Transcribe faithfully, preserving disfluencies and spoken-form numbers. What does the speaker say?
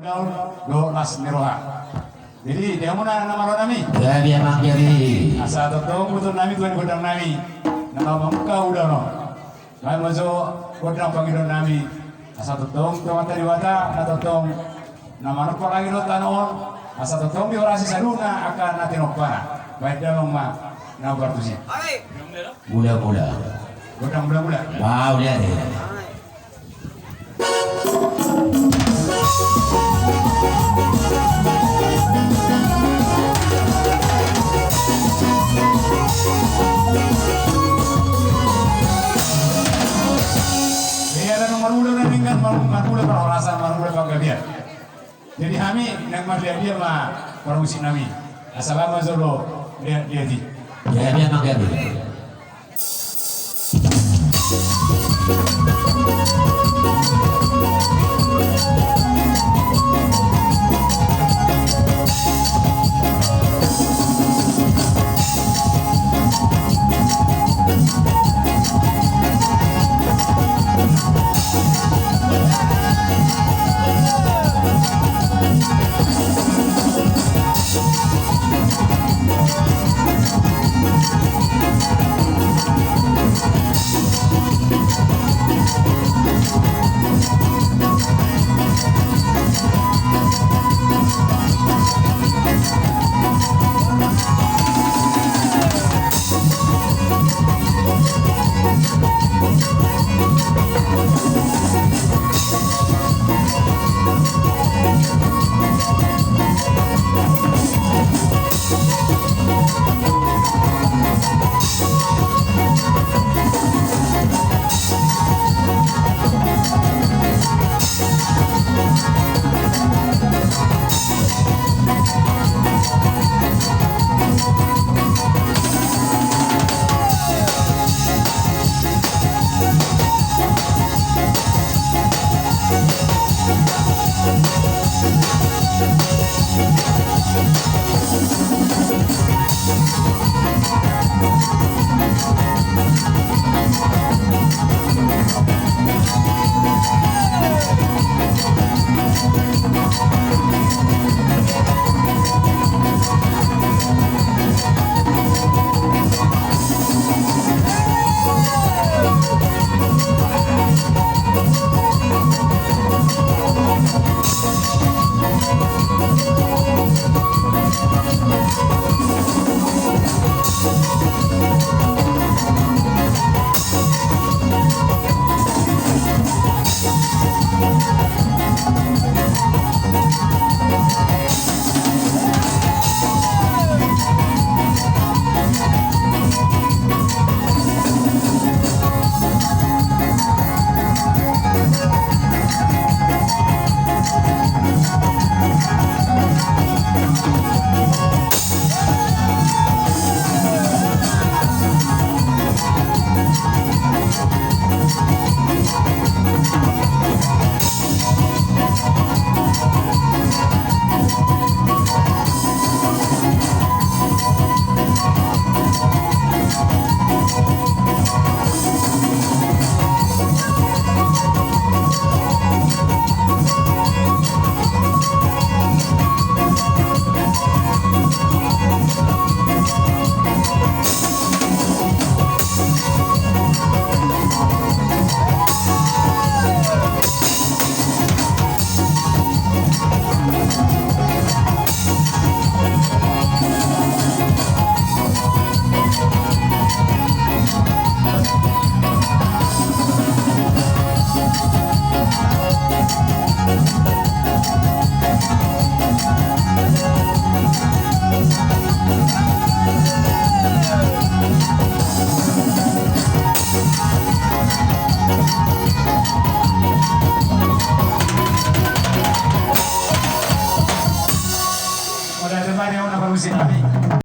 Dohot las ni roha. Jadi, dia muna nama lo nami. Jadi, amang, jadi. Asa tongtong boto nami, tuan godang nami. Nama mangka udah no. Nami majo godang pangido nami. Asa tongtong, tongtong di wata, na tongtong. Na manompa pangido tano on. Asa tongtong di orasi saduna, akan nanti nompana. Baik dalam ma, na bertusi. Mula-mula. Godang mula-mula. Mau lihat ya. Jadi hami naeng mardia-dia ma parmusik nami. Asa lama jolo dia dia di. Dia dia ma dia dia.